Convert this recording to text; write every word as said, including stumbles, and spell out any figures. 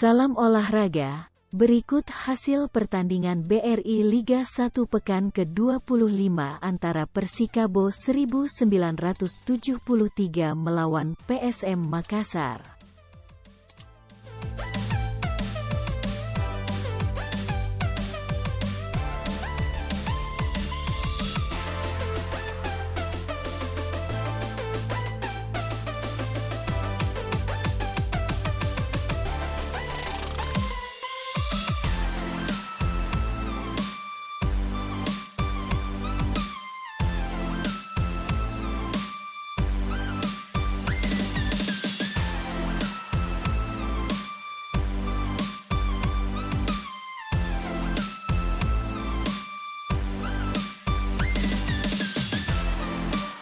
Dalam olahraga, berikut hasil pertandingan B R I Liga satu pekan kedua puluh lima antara Persikabo seribu sembilan ratus tujuh puluh tiga melawan P S M Makassar.